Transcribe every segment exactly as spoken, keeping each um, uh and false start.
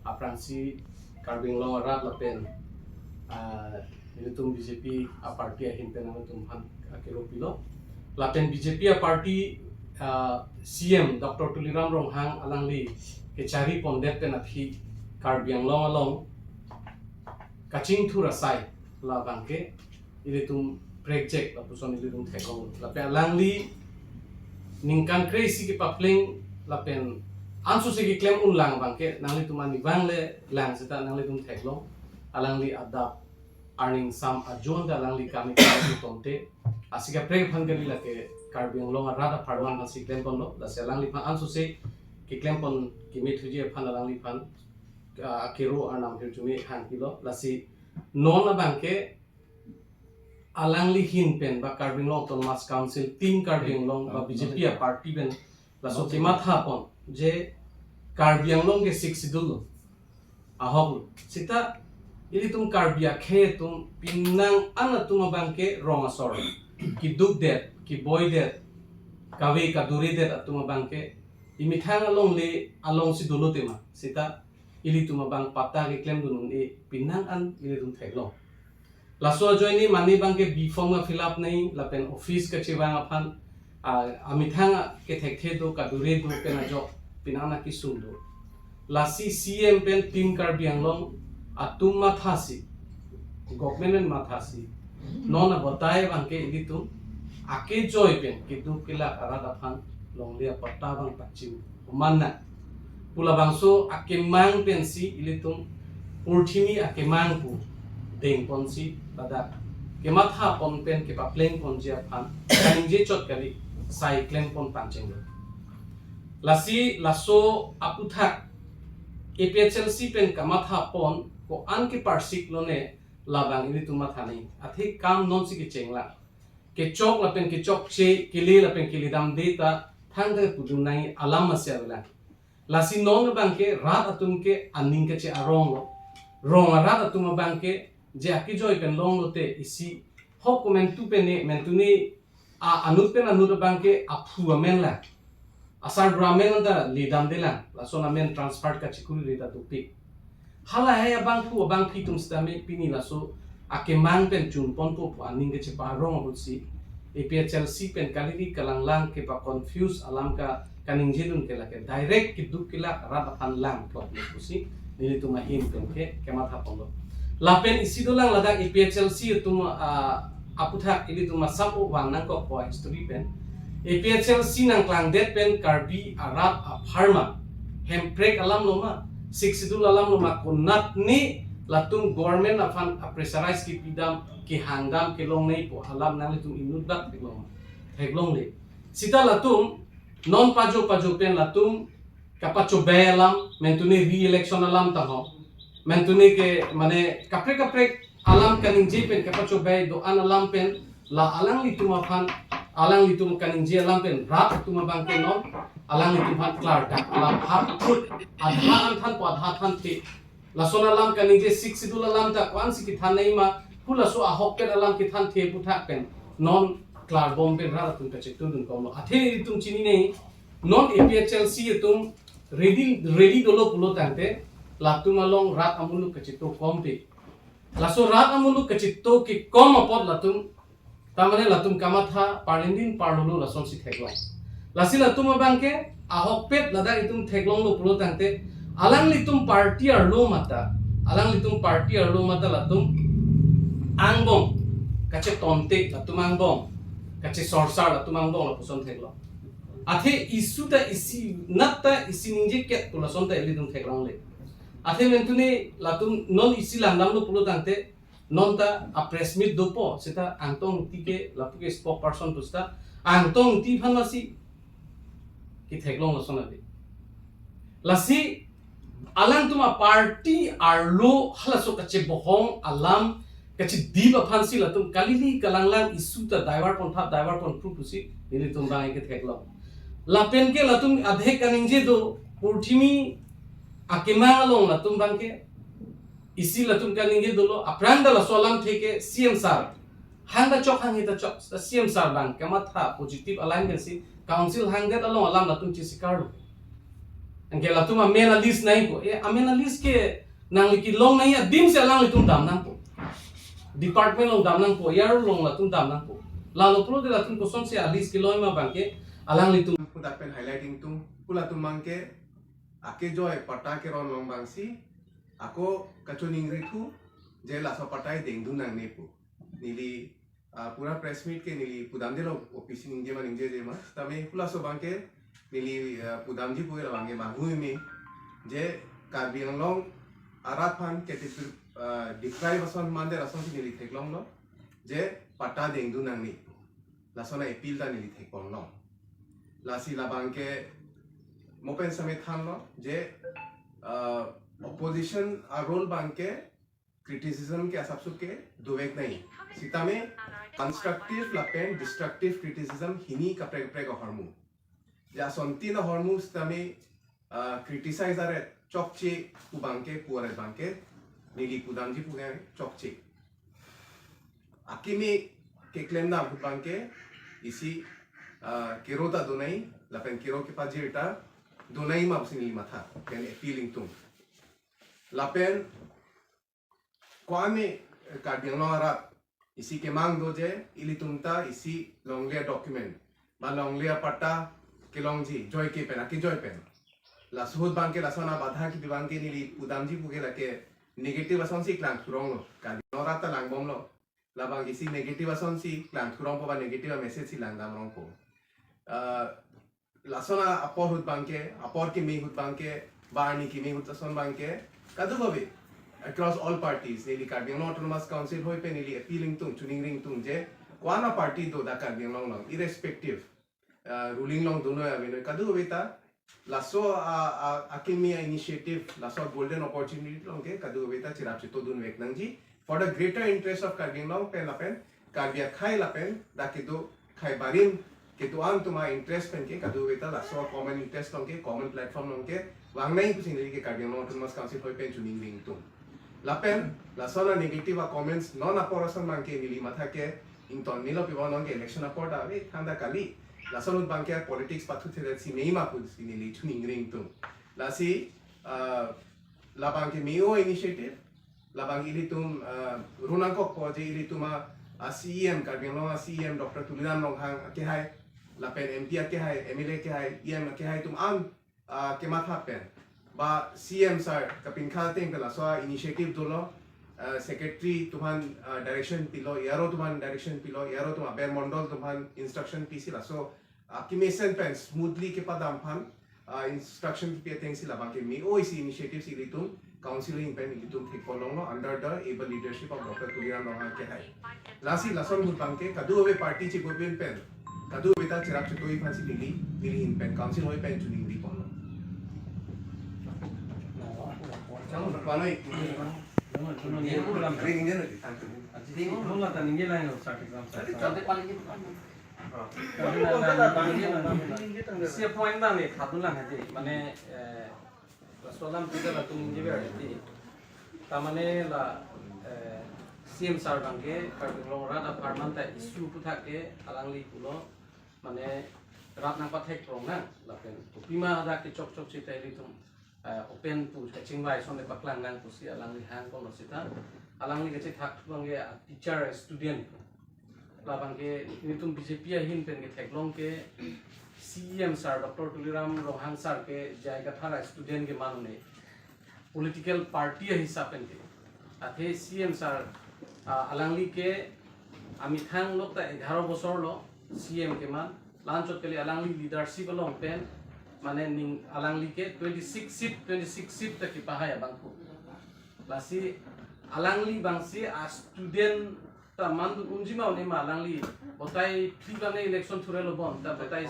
aphrangsi Karbi Anglong arat lapen, ah, nelitum B J P a-party ahin pen nangtum aphan akero pilo. Lapen B J P a-party, ah, C M Doctor Tuliram Ronghang alangli kechari pondet pen aphi Karbi Anglong along kachingthur asai labang ke ilitum prekjak lapuson ilitum theklong. Lapen alangli ningkan kre-isi kepapleng lapen ansose keklem unlang abang ke nanglitum arnivang le lang seta nanglitum theklong. Alangli adap arning sam ajon ta alangli kami kami tonte. Asi kaprek aphan kali lake Karbi Anglong arat apharman aphansi klem ponlo. Lasi alangliphan ansose keklem pon kemethuji aphan alangliphan, ah, akero arnam hirjume hang pilo. Lasi non abang ke alangli ahin pen ba Karbi Anglong Autonomous Council, Team Karbi Anglong ba B J P a-party pen laso kematha pon je Karbi Anglong ke Sixth Schedule lo, ahok lo. Seta ilitum Karbi akhei atum penang an atum abang ke rong asor, keduk det, keboi det, kave kadure det atum abang ke emethang alongle alongsi dolo tema. Seta ilitum abang patta keklemdun un-e penang an ilitum theklong. Laso ajoine mane abang ke B form ka-fill up nangji lapen office kachevang aphan, ah, amethang kethekthe do, kadure do pen ajok penang an akesung do. Lasi C M pen Team Karbi Anglong atum mathasi, government pen mathasi, non abatai abang ke ilitum akejoi pen keduk kelak arat aphan longle apatta abang pachim oman nang pu labangso akemang pensi ilitum purthimi akemang pu deng ponsi ladak kematha pon pen kepapleng ponji aphan kaningje chot kali, sai klem pon pangchenglo. Lasi laso aputhak A P H L C pen kamatha pon ko-an keparsik lone labang ilitum matha nangji. Athe kam nonsi kecheng lang. Kechok lapen kechokche, kele lapen kele damde ta thangta pudun nangji alam masi avelang. Lasi non abang ke rat atum ke aning kache-arong lo. Rong arat atum abang ke je akejoi pen longlo te isi hok komantu pen ne, mantu ne, a, anut pen anut abang ke aphu amen lang, asar dura amen anta le damde lang, lason amen transfer kachikuri re ta dopik. Halahei abangphu abangphi atum sitame pini laso akemang pen chun ponpo pu aning kachepa-arong ahutsi A P H L C pen kalili kalanglang kepa-confuse alam ka kaningjedun ke lake direct keduk kelak rat aphan lang plot pusi nelitum ahin pen ke kematha ponlo. Lapen isi dolang ladak A P H L C atum, ah, aputhak ilitum asap o vang nangkokpo history pen. A P H L C nangklangdet pen Karbi arat apharman hemprek alam lo ma, Sixth Schedule alam lo ma, konat ni latum government aphan a-pressurize kepidam, kehangdam kelong nangpo alam nanglitum inut dak theklong ma, theklongle. Seta latum non pajo pajo pen latum kapachobei alam, mantu ne re-election alam ta ho, mantu ne ke mane kaprek kaprek alam kaningje pen kapachobei do-an alam pen la alanglitum aphan, alanglitum kaningje alam pen rat atum abang ke non alanglitum aphan klardak alam hap phut adha an thanpo, adha thanthe. Lason alam kaningje Sixth Schedule alam ta ko-ansi kethan nangji ma, pu laso ahokpet alam kethanthe aputhak pen non klarbom pen rat atum kachetudun komlo. Athe itum chinine, non A P H L C atum ready, ready dolo pulo tangte latum along rat amuluk kacheto kompe. Laso rat amuluk kacheto kekom apot latum, tamane latum kamatha parlindin parlolo lasonsi theklong. Lasi latum abang ke ahokpet ladak itum theklonglo pulo tangte alanglitum party arlo mata, alanglitum party arlo mata latum angbong kachetonte, latum angbong kachesorsar, latum angbong lapuson theklong. Athe issue ta isi, nat ta isi ningje ket pu lason ta ilitum theklongle. Athe mantu ne latum non isi langdamlo pulo tangte, non ta a-press meet dopo, seta Angtong Engti ke lapu ke spokesperson pu seta Angtong Engti aphan masi ketheklong lason ave. Lasi alangtum a-party arlo halaso kachebohong alam kachedip aphansi latum kalili kalanglang issue ta divert ponthap, divert ponphru pusi nelitum abang ke theklong. Lapen ke latum adhek kaningje do, purthimi akemang along latum abang ke isi latum kaningje dolo, aphrang ta laso alamthe ke C M sir hang ta chok, hanghe ta chok, C M sir abang kamatha positive align pensi council hangdet along alam latum chesikarlo. Anke latum amen a-list nangpo. E, amen a-list ke nangli kelong nangji adim si alanglitum dam nangpo. Department along dam nangpo, year along latum dam nangpo. Lalo pulote latum kosonsi a-list kelong ma abangke alanglitum. Pu dak pen highlighting tum, pu latum abangke akejoi patta keron along abangsi ako kachiningri thu, je laso patta dengdun nangne pu. Neli, ah, pura press meet ke neli pudamdelo, office ningje ma ningjeje ma. Tame pu laso abangke neli, ah, pudamji pu ke labangke mahui me, je Karbi Anglong arat aphan ke depri-, ah, deprive ason mande asonsi neli theklonglo, je patta dengdun nangne. Lason a-appeal ta neli thekponlong. Lasi labangke mo pen same thanlo, je, ah, opposition a-role abangke criticism ke asapso ke dovek nangji. Sitame constructive lapen destructive criticism hini kaprek kaprek ahormu. Je asontin ahormu sitame, ah, criticize aret chokche pu abangke, pu aret abangke neli pudamji pu ke chokche. Akimi keklem dam ahut abangke isi, ah, kero ta do nangji, lapen kero kepajir ta do nangji ma pusi neli matha, pen appeal ingtung. Lapen ko-an me, eh, Karbi Anglong arat isi kemang do je ilitum ta isi longle document ba longle patta kelongji, joi ke pen, akejoi pen. Laso ahut abangke lason abadha kipi abangke neli pudamji pu ke lake negative asonsi klangthuronglo. Karbi Anglong arat ta langbomlo. Labang isi negative asonsi klangthurongpo ba negative a-message si langdamrongpo. Ah, lason apor ahut abangke, apor kimi ahut abangke, ba arni kimi ahut ason abangke, kadokave across all parties, neli Karbi Anglong Autonomous Council hoi pen neli appeal ingtung, chiningri ingtung je, ko-an a-party do dak Karbi Anglong along, irrespective, ah, ruling along do noi ave noi, kadokave ta laso a, a, akimi a-initiative, laso golden opportunity along ke kadokave ta cherap chetodun vek nangji for the greater interest of Karbi Anglong pen lapen Karbi akhei lapen dak kedo khei barim kedo-an atum a-interest pen ke kadokave ta laso common interest along ke, common platform along ke vang nangji pusi neli ke Karbi Anglong Autonomous Council hoi pen chiningri ingtung. Lapen lason a-negative a-comments non apor ason abangke neli matha ke ington nilo, pi abang non ke election apor ta ave, thangta kali. Lason ahut abangke politics pathuthedet si mei ma pusi neli chiningri ingtung. Lasi, ah, labangke me-o initiative, labang ilitum, ah, ru nangkokpo je ilitum a, a-C E M, Karbi Anglong a-C E M Doctor Tuliram Ronghang akehai, lapen M P akehai, M L A akehai, E M akehai atum an, ah, kematha pen, ba C E M sir kapinkha ateng pen laso a-initiative dolo, ah, secretary atum aphan, ah, direction pilo, A R O atum aphan direction pilo, A R O atum aber mondol atum aphan instruction pisi laso, ah, kemesen pen smoothly kepadam aphan, ah, instruction kipi ateng si labangke me-o isi initiative si ilitum council ahin pen ilitum thekponlonglo under the able leadership of Doctor Tuliram Ronghang akehai. Lasi lason ahut abangke kadokave party chibupin pen, kadokave ta cherap chetoi aphansi neli, neli ahin pen council hoi pen chiningri ponlo. Chang panoi. Ring je na di tang tu. Isi point abang ni thadun lang aja. Mane, eh, laso alam kita latum ningjever ti. Ta mane la, eh, C E M sir abangke Karbi Anglong arat apharman ta issue aphuthak ke alangli pulo, mane rat nangpathek rong nang lapen kopima hadak kechok chok sita ilitum, eh, open pu kachingvai ason le paklang nang pusi alangli hangponlo sita. Alangli kachethak abangke, ah, teacher student. Labangke nelitum B J P ahin pen ketheklong ke C E M sir Doctor Tuliram Ronghang sir ke J I Kathar a-student keman un-e, political party ahisap pen ke. Athe C E M sir, ah, alangli ke amethang lok ta egharo bosor lo C E M keman. La-anchot kali, alangli leadership along pen, mane ning alangli ke twenty six seat, twenty six seat ta kepahai abang ko. Lasi alangli abangsi a-student ta mandun unji ma un-e ma, alangli batai phli abang election thurelo bon, ta batai,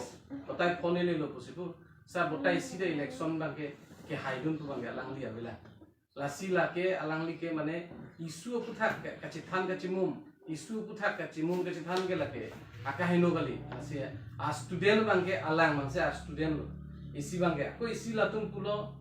batai pho nelelo pusi pu. Sa batai isi ta election abangke kehaidun pu abangke alangli avelang. Lasi lake alangli ke mane issue aphuthak ke kachethan kachimum, issue aphuthak kachimum kachethan ke lake akaheno kali. Lasi a-student abangke alang abangsi a-student lo. Isi abangke, ako isi latum pulo,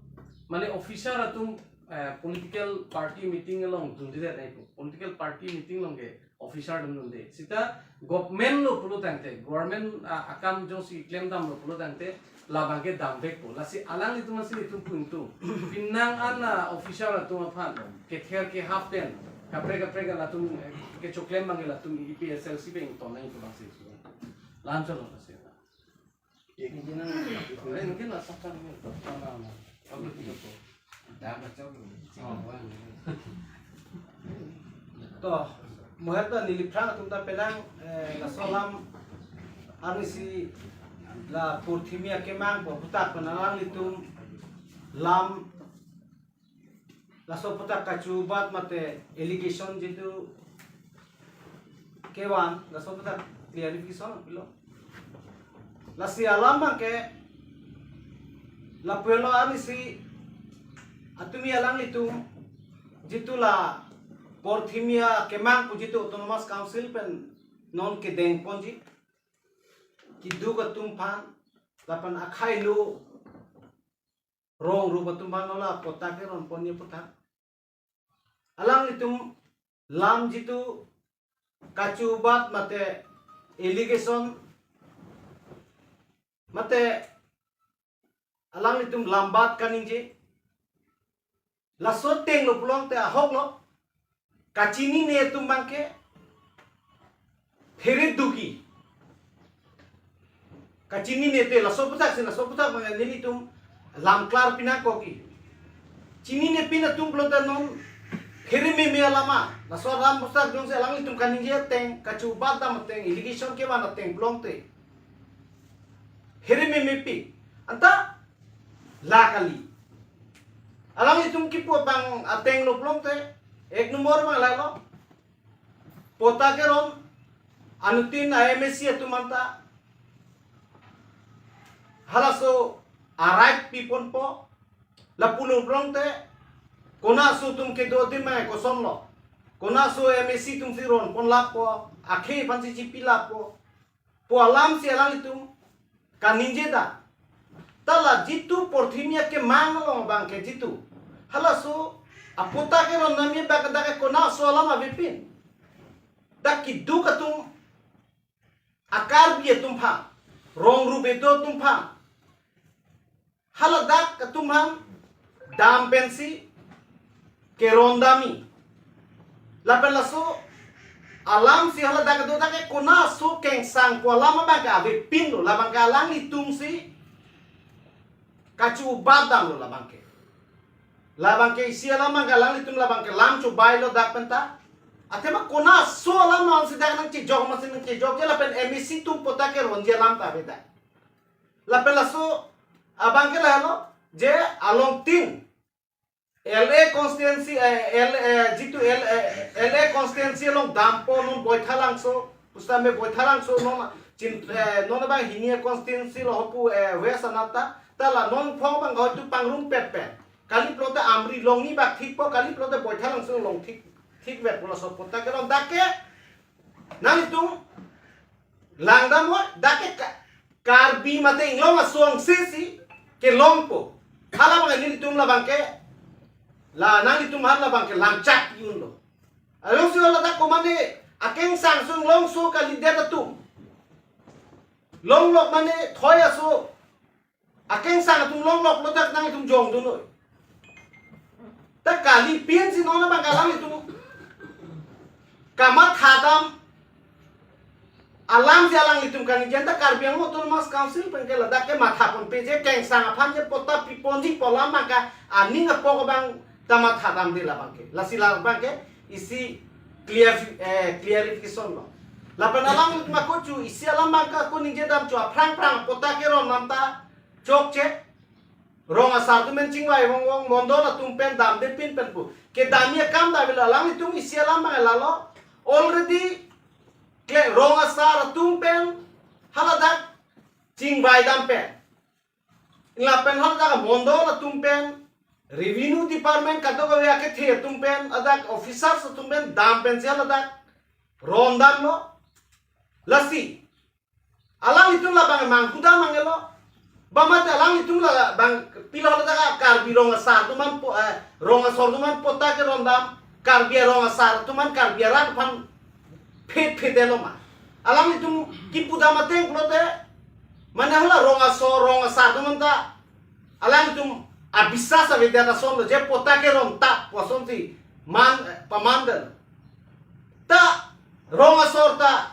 mane officer atum, eh, political party meeting along dundedet nangpo. Political party meeting along ke officer atum dunde. Sita government lo pulo tangte, government, ah, akam jongsi klemdamlo pulo tangte, labang ke damvekpo. Lasi alanglitum, lasi nelitum pu ingtung. Penang an official atum aphan kether ke half ten, kaprek kaprek latum, eh, kechoklem abang latum APHLC pen ingtonnang itum abang si. Lam chalo lasi. Ini na, eh, mungkin lah sakang ni. Apa itu? To, moheta neli aphrang atum ta penang, eh, laso alam arnisi la porthimia kemang pu aputhak pen alanglitum lam laso aputhak kachubat mate allegation jitu kevan, laso aputhak clarification pilo. Lasi alam abang ke lapu-an lo arnisi atumi alanglitum jitu la porthimia kemang pu jitu Autonomous Council pen non kedengponji, keduk atum aphan lapen akhai lo rong rup atum aphan lo la patta keronponji aputhak. Alanglitum lam jitu kachubat mate allegation mate alanglitum lambat kaningje. Laso ateng lo pulote ahok lo. Kachinine atum abang ke phere duki. Kachinine te laso aputhak si, laso aputhak abang nelitum lam klar pinang koki. Chinine pin atum pulote non phere meme alam a. Laso alam aputhak jongsi alanglitum kaningje ateng, kachubat dam ateng, allegation kevan ateng pulote phere meme pi. Anta la kali. Alanglitum kipu abang ateng lo pulote, ek nombor abang la lo. Patta keron anuttin a-MAC atum anta halaso a-right piponpo. Lapu lo pulote, kona aso atum kedo adim mai koson lo. Kona aso MAC atum si ronpon lappo, akhei aphan si chipi lappo pu alam si alanglitum kaningje dam. Ta la jitu porthimia kemang along abang ke jitu, halaso apatta keron namya abang ke dak ke kona aso alam avepin. Dak keduk atum, a-Karbi atum aphan, rong rup kedo atum aphan, haladak atum aphan dam pensi keron damji. Lapen laso alam si haladak kedo dak ke kona aso kengsang pu alam abang ke avepin lo, labang ke alanglitum si kachubat dam lo labang ke. Labang ke isi alam abang ke alanglitum labang ke lam chubai lo dak penta. Athema kona aso alam abang si dak nangchejok masi nangchejokje, lapen MAC atum patta keronji alam ta avedak. Lapen laso abang ke la lo, je along tin LA constituency, eh, L, eh, jitu L, eh, LA constituency along dampo non Baithalangso, pusitame Baithalangso non chin, eh, non abang hini a-constituency lo hopu, eh, West anat ta, ta la non phong abang hoitu pangrumpet pen. Kali pulote Amri along ni bak thikpo, kali pulote Baithalangso along thik, thikvet pu laso patta keron dak ke nangtum langdam ho, dak ke Ka-, Karbi mate Inglong asong si si kelongpo. Hala abang nelitum labang ke, la nanglitum hala abang ke lamchak yun lo. Along si haladak komane akengsang sung longso kalidet atum. Longlok mane thoi aso akengsang atum longlok lo dak nangtum jongdun noi. Ta kali pensi non abang ke alanglitum kamatha dam alam si alanglitum kaningje, ta Karbi Anglong Autonomous Council pen ke ladak ke mathaponpeje, kengsang aphan je patta piponji pu alam abang ke aning apok abang ta matha damde labang ke. Lasi labang ke isi clear, eh, clarification lo. Lapen alanglitum ako chu isi alam abang ke ako ningje dam chu aphrang phrang patta keron dam ta chokche. Rong asar atum pen chingvai vongvong, mondol atum pen damde pin pen pu kedamji akam ta avelo, alanglitum isi alam abang la lo. Already kle rong asar atum pen haladak chingvai dam pen, lapen haladak mondol atum pen, revenue department kadokave akethe atum pen, adak officers atum pen dam pensi haladak ron dam lo. Lasi alanglitum labang manghu dam abang lo. Ba mate alanglitum labang pilo haladak Karbi rong asar atum an po, eh, rong asor atum an patta keron dam, Karbi rong asar atum an Karbi arat aphan phet phet lo ma. Alanglitum kipu dam ateng pulote Mane hala rong asor, rong asar atum anta alangtum abisas avedet asonlo, je patta ke rong tap pu asonsi man, eh, paman det. Ta rong asor ta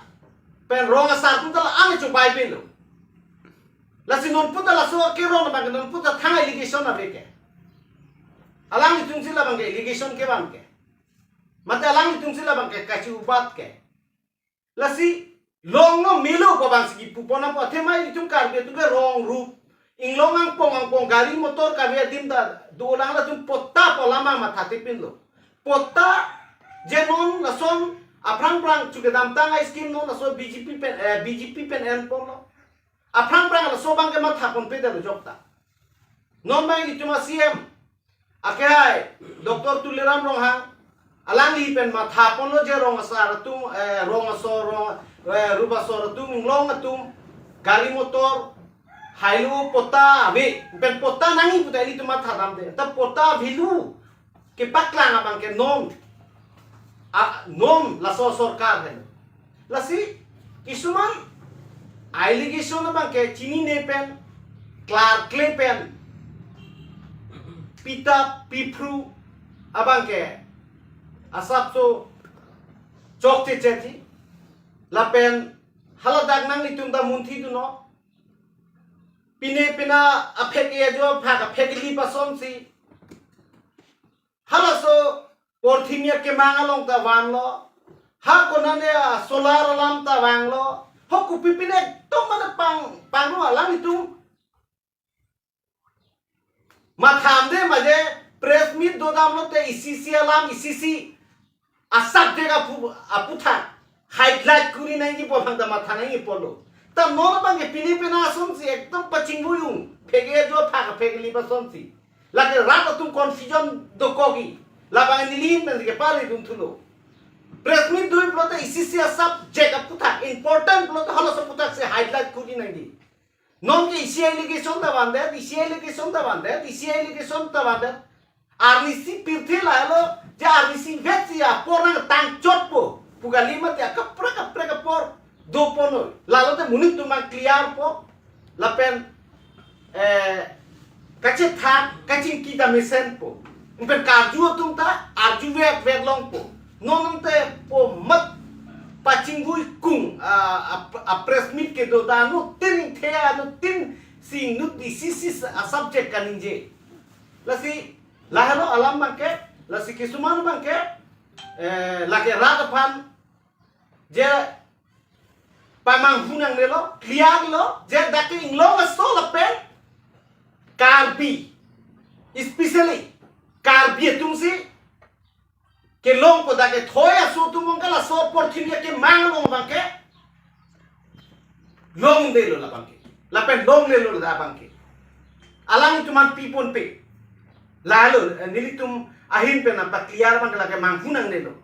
pen rong asar atum ta la-an chobai pilo. Lasi non puta laso ke rong abang ke non puta thang allegation ave ke. Alanglitumsi labang ke allegation kevan ke. Mate alanglitumsi labang ke kachiubat ke. Lasi longno melo pu abangsi kipu pon apot athema ilitum Karbi atum ke rong rup, inglong angpong angpong gari motor kave adim ta dolang, latum patta pu alam mathathe pinlo. Patta je non lason aphrang phrang chu kedamtang a-scheme non laso B J P pen, eh, B J P pen en ponlo. Aphrang phrang laso abang ke matha ponpe det ajok ta. Non abang ilitum a-C M akehai Doctor Tuliram Ronghang, alangli pen matha ponlo je rong asar atum, eh, rong asor, rong, eh, rup asor atum, inglong atum, gari motor hailo, patta ave, pen patta nangji puta ilitum matha damde. Ta patta avelo kepaklang abang ke non, a, non laso sorkar helo. Lasi kisuman allegation abang ke chinine pen, klarkle pen, pitap piphru abang ke asapso chokche chethi. Lapen haladak nanglitum ta munthi dunnon. Pine pina aphek-e ajo aphak aphek-eli pu asonsi halaso porthimia kemang along ta vanlo. Ha konane a-solar alam ta vanglo. Ho kopi pine ekdom mane pang, pangno alanglitum matha damde ma je press meet dodamlote isi isi alam, isi isi a-subject aphu, aphuthak highlight kuri nangji pu abang ta matha nangji pulo. Ta non abang ke pine pina asonsi ekdom pachingvui-ung, phek-e ajo aphak phek-eli pu asonsi. Lake rat atum confusion dokokji. Labang neli ahin pen kepari dun thulo. Press meet dui pulote isi isi a-subject aphuthak, important pulote halaso aphuthaksi highlight kuri nangji. Non ke isi allegation ta vandet, isi allegation ta vandet, isi allegation ta vandet. Arnisi pirthe lahelo, je arnisi vetsi apor nangtangchotpo pu kali mate akaprek kaprek apor do ponlo. Lalote monit atum abang clear po. Lapen, eh, kachethak kachingki ta mesenpo. Lapen karju atum ta arju vet vet longpo. Non ante po mat pachingvui kung a, a, a-press meet kedo ta anuttin thea anuttin si inut isi isi a-subject kaningje. Lasi lahelo alam abang ke, lasi kisuman abang ke, eh, lake rat aphan je pamanghu nangnelo, clear lo, je dak ke inglong aso lapen Karbi, especially Karbi atumsi kelongpo, dak ke thoi aso atum abang ke laso porthimia kemang along abang ke longdelo labang ke. Lapen longlelo labang ke. Alanglitum aphan pi ponpe. Lalo, eh, nelitum ahin pen nangpa-clear abang ke lake manghu nangnelo.